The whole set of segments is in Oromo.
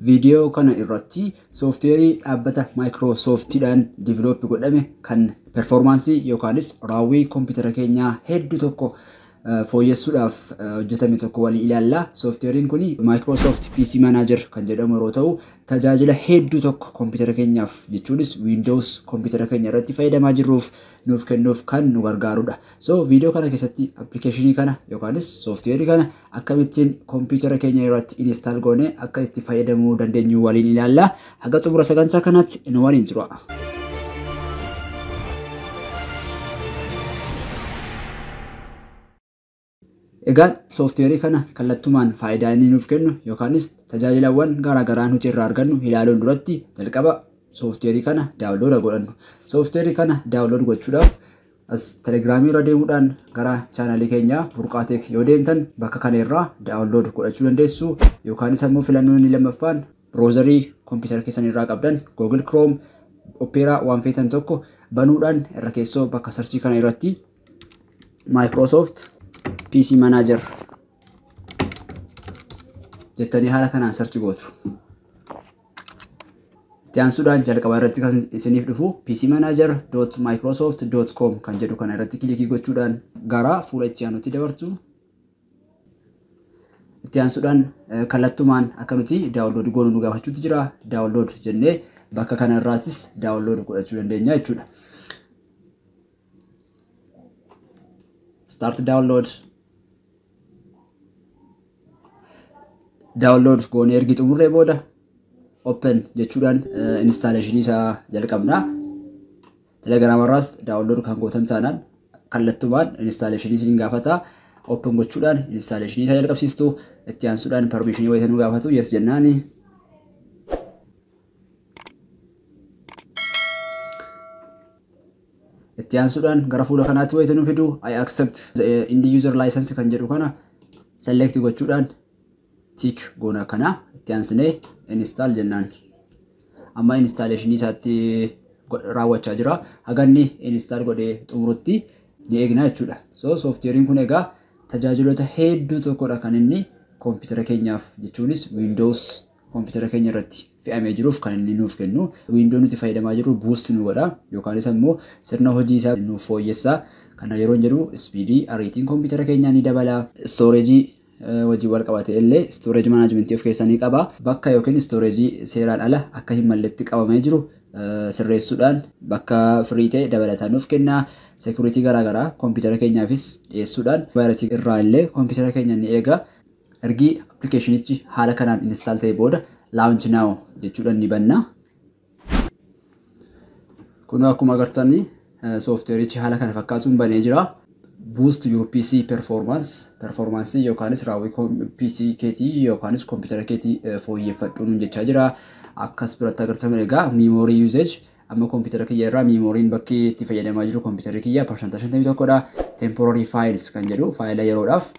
Viidiyoo kana irratti sooftiweerii dhaabbata Microsoftidhaan develop godhame kan performaansii yookaanis raawwii kompiitara keenyaa hedduu tokko fooyyessuudhaaf hojjetame tokko walii ilaalla. Sooftiweeriin kun Microsoft PC Manager kan jedhamu yeroo ta'u, tajaajila hedduu tokko kompiitara keenyaaf jechuunis Windows kompiitara keenya irratti fayyadamaa jirruuf nuuf kennuuf kan nu gargaarudha. So viidiyoo kana keessatti appilikeeshinii kana yookaanis sooftiweerii kana akkamittiin kompiitara keenya irratti install goone akka itti fayyadamuu dandeenyu waliin ilaalla. Haga xumura sagantaa kanaatti nu waliin tura. Egaan sooftiweerii kana kallattumaan faayidaa inni nuuf kennu yookaanis tajaajilawwan garaagaraa nuti irraa argannu ilaaluun duratti jalqaba sooftiweerii kana daawunlood godhannu. Sooftiweerii kana daawunlood gochuudhaaf as telegiraamii irra deemuudhaan gara chaanalii keenyaa Burqaateek yoo deemtan bakka kana irraa daawunlood godhachuu dandeessu. Yookaanis ammoo filannoon inni lammaffaan biroozarii kompiitara keessan irraa qabdan Google Chrome, Opera waan feetan tokko banuudhaan irra keessoo bakka sarchii kana irratti Microsoft PC Manager jettanii haala kanaan sarchi gootu. Itti aansuudhaan jalqaba irratti kan isiniif dhufu pcmanager.microsoft.com kan jedhu kana irratti kilikii gochuudhaan gara fuula itti aanutti dabartu. Itti aansuudhaan kallattumaan akka nuti daawunlood goonu nu gaafachuutu jira. Daawunlood jennee bakka kana irraatis daawunlood godhachuu dandeenya jechuudha. Start download. Download goonee ergi xumurree booda open jechuudhaan instaaleeshinii isaa jalqabna. Telegiraam irraas download kan gootan taanaan kallattumaan instaaleeshinii isin gaafata. Open gochuudhaan instaaleeshinii isaa jalqabsiistu. Itti aansuudhaan permishinii wayita nu gaafatu yes jennaani. Itti aansuudhaan gara fuula kanaatti wayita nu fidu I accept the end user license kan jedhu kana select gochuudhaan tick goona kana itti aansinee install jennaan. Amma instaaleeshinii isaatti raawwachaa jira. Haganni install godhee xumurutti ni eegna jechuudha. So sooftiweeriin kun egaa tajaajiloota hedduu tokkodha kan inni kompiitara keenyaaf jechuunis Windows kompiitara keenya irratti fe'amee jiruuf kan inni nuuf kennu. Windows nuti fayyadamaa jirru boost nu godha yookaanis ammoo sirna hojii isaa nuuf fooyyessa. Kana yeroo jedhu speedii ariitiin kompiitara keenyaa ni dabala. Stooreejii wajjin wal qabate illee stooreejii maanaajmentii of keessaa ni qaba. Bakka yookiin stooreejii seeraan ala akka hin malletti qabamee jiru sirreessuudhaan bakka firii ta'e dabalataan nuuf kenna. Seekuritii garaagaraa kompiitara keenyaafis dhiyeessuudhaan vaayirasii irraa illee kompiitara keenya ni eega. Ergi appilikeeshinichi haala kanaan install ta'e booda launch now jechuudhaan ni banna. Kun akkuma agartanii sooftiweerichi haala kana fakkaatuun banee jira. Boost your PC performance, performance yookaanis raawwii PC keetii yookaanis kompiitara keetii fooyyeffadhu nuun jechaa jira. Akkas biratti agartan egaa memory usage amma kompiitara kiyya irraa meemoriin bakki itti fayyadamaa jiru kompiitarri kiyya parsantaa shantamii tokkodha. Temporary files kan jedhu faayila yeroodhaaf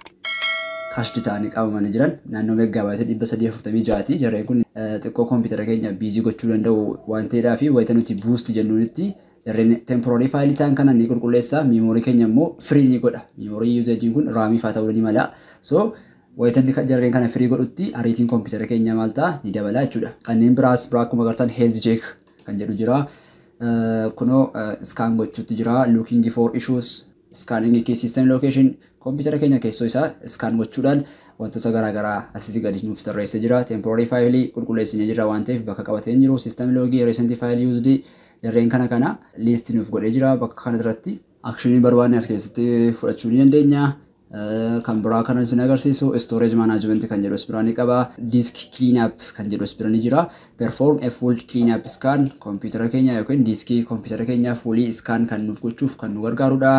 cached ta'anii qabamanii jiran naannoo meeggaabaayita dhibba sadii afurtamii ja'aati. Jarreen kun xiqqoo kompiitara keenya biizii gochuu danda'u waan ta'eedhaa fi wayita nuti boost jennuunitti jarreen temporary faayilii ta'an kana ni qulqulleessa. Meemorii keenya immoo free ni godha. Meemorii usage'n kun raamii fa'aa ta'uu ni mala. So wayita inni jarreen kana free godhutti ariitiin kompiitara keenya maal ta'a ni dabala jechuudha. Kanneen biraas biraa akkuma agartan health check kan jedhu jira. Kunoo scan gochuutti jira. Looking for issues, scanning key system location kompiitara keenya keessoo isaa scan gochuudhaan wantoota garaagaraa asitti gadi nuuf tarreessee jira. Temporary file qulqulleessinee jira waan ta'eef bakka qabatee hin jiru. System log, recent file used jarreen kana kana list nuuf godhee jira. Bakka kana irratti actionii barbaanne as keessatti fudhachuu ni dandeenya. Kan biraa kan isin agarsiisu storage management kan jedhu as biraa ni qaba. Disk cleanup kan jedhu as bira ni jira. Perform a full cleanup scan kompiitara keenya yookiin diskii kompiitara keenya fully scan kan nuuf gochuuf kan nu gargaarudha.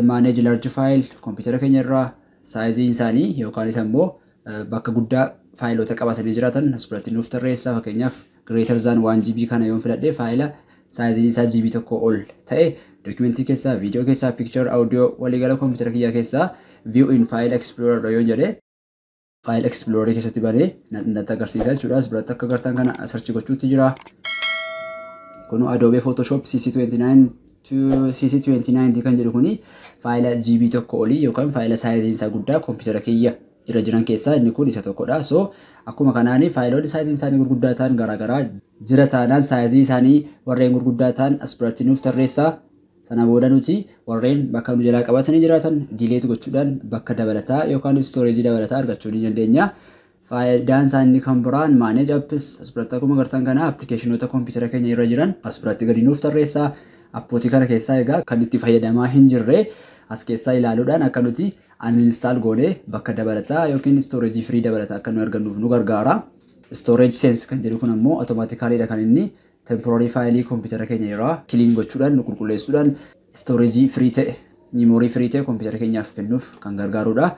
Manage large file kompiitara keenya irraa saayiziin isaanii yookaanis ammoo bakka guddaa faayilota qabatanii jiraatan as biratti nuuf tarreessa. Fakkeenyaaf greater than 1 GB kana yoon filadhe faayila saayiziin isaa GB tokko ol ta'e dookimentii keessaa, viidiyoo keessaa, picture, audio waliigala kompiitara kiyyaa keessaa view in file explorer yoon jedhe file explorer keessatti banee natti agarsiisa jechuudha. As biratti akka agartan kana search gochuutti jira. Kunoo Adobe Photoshop CC29 CC29 kan jedhu kuni faayila GB tokko olii yookaan faayila saayiziin isaa guddaa kompiitara kiyya irra jiran keessaa inni kun isa tokkodha. So akkuma kanaani faayiloonni saayiziin isaanii gurguddaa ta'an garaagaraa jira taanaan saayizii isaanii warreen gurguddaa ta'an as biratti nuuf tarreessaa. Sana booda nuti warreen bakka nu jalaa qabatanii jiraatan delete gochuudhaan bakka dabalataa yookaan storage dabalataa argachuu ni dandeenya. Faayidaan isaa inni kan biraan manage apps as biratti akkuma agartan kana appilikeeshinoota kompiitara keenya irra jiran as biratti gadi nuuf tarreessaa. Appootii kana keessaa egaa kan itti fayyadamaa hin jirre as keessaa ilaaluudhaan akka nuti uninstall goonee bakka dabalataa yookiin storage free dabalataa akka nu argannuuf nu gargaara. Storage sense kan jedhu kun ammoo automatically kan inni temporary faayilii kompiitara keenya irraa clean gochuudhaan nu qulqulleessuudhaan storage free ta'e, memory free ta'e kompiitara keenyaaf kennuuf kan gargaarudha.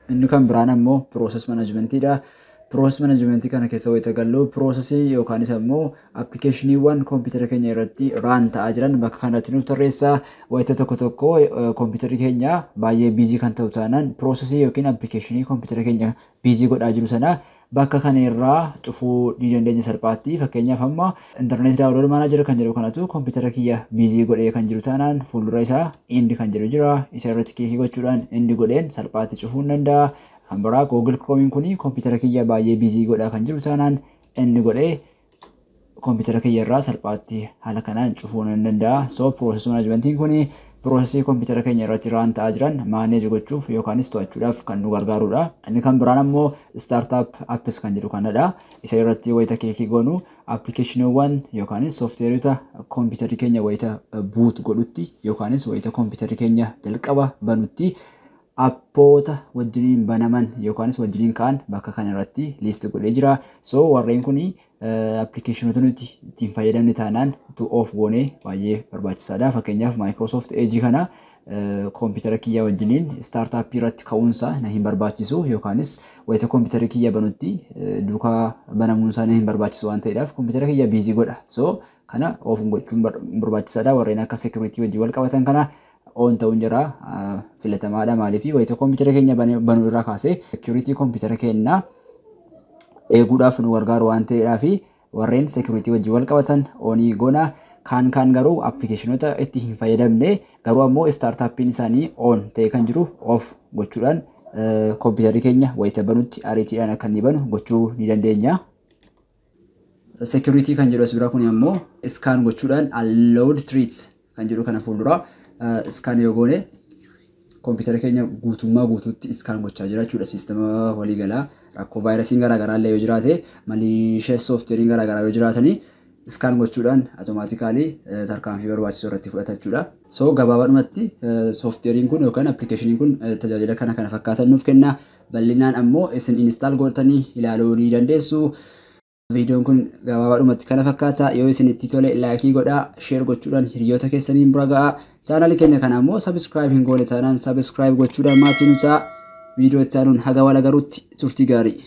Inni kan biraan ammoo process managementidha. Process management kana keessa wayita gallu processii yookaanis ammoo appilikeeshiniiwwan kompiitara keenya irratti run ta'aa jiran bakka kanatti nuuf tarreessa. Wayita tokko tokko kompiitarri keenya baay'ee busy kan ta'u taanaan processii yookiin appilikeeshinii kompiitara keenya busy godhaa jiru sana bakka kana irraa cufuu ni dandeenya salphaatti. Fakkeenyaaf amma internet download manager kan jedhu kanatu kompiitara kiyya busy godhee kan jiru taanaan fuuldura isaa end kan jedhu jira. Isa irratti click gochuudhaan end godheen salphaatti cufuu ni danda'a. Kan biraa Google Chrome kuni kompiitara kiyya baay'ee busy godhaa kan jiru taanaan end godhee kompiitara kiyya irraa salphaatti haala kanaan cufuu ni danda'a. So process managementiin kuni processii kompiitara keenya irratti run ta'aa jiran manage gochuuf yookaanis to'achuudhaaf kan nu gargaarudha. Inni kan biraan ammoo startup apps kan jedhu kanadha. Isa irratti wayita click goonu appilikeeshiniiwwan yookaanis sooftiweerota kompiitarri keenya wayita boot godhutti yookaanis wayita kompiitarri keenya jalqaba banutti appoota wajjiniin banaman yookaanis wajjiniin ka'an bakka kana irratti list godhee jira. So warreen kuni appilikeeshinoota nuti ittiin fayyadamne taanaan tu off goonee baay'ee barbaachisaadha. Fakkeenyaaf Microsoft Edge kana kompiitara kiyya wajjiniin startup irratti ka'uunsaa na hin barbaachisu yookaanis wayita kompiitarri kiyya banutti duukaa banamuunsaa na hin barbaachisu waan ta'eedhaaf kompiitara kiyya busy godha. So kana off gochuun barbaachisaadha. Warreen akka security wajjin wal qabatan kana on ta'uun jira filatamaadha. Maaliif wayita kompiitara keenya banuu irraa kaasee security kompiitara keenyaa eeguudhaaf nu gargaaru waan ta'eedhaaf warreen security wajjin wal qabatan on goona. Kaan garuu appilikeeshinoota itti hin fayyadamne garuu ammoo startuppiin isaanii on ta'e kan jiru off gochuudhaan kompiitarri keenya wayita banutti ariitiidhaan akka inni banu gochuu ni dandeenya. Security kan jedhu as bira kun ammoo scan gochuudhaan allowed threats kan jedhu kana fuuldura scan yoo goone kompiitara keenya guutummaa guutuutti scan gochaa jira jechuudha. Siistama waliigalaa rakkoo vaayirasiin garaagaraa illee yoo jiraate, malicious sooftiweeriin garaagaraa yoo jiraatanii scan gochuudhaan automatically tarkaanfii barbaachisoo irratti fudhata jechuudha. So gabaabaadhumatti sooftiweeriin kun yookaan appilikeeshiniin kun tajaajila kana kana fakkaatan nuuf kenna. Bal'inaan ammoo isin install gootanii ilaaluu ni dandeessu. Viidiyoon kun gabaabaadhumatti kana fakkaata. Yoo isinitti tole like godhaa, share gochuudhaan hiriyoota keessaniin bira ga'aa. Chaanalii keenya kana ammoo subscribe hin goone taanaan subscribe gochuudhaan maatii nu ta'a. Viidiyoo itti aanuun haga wal agaruutti turtii gaarii.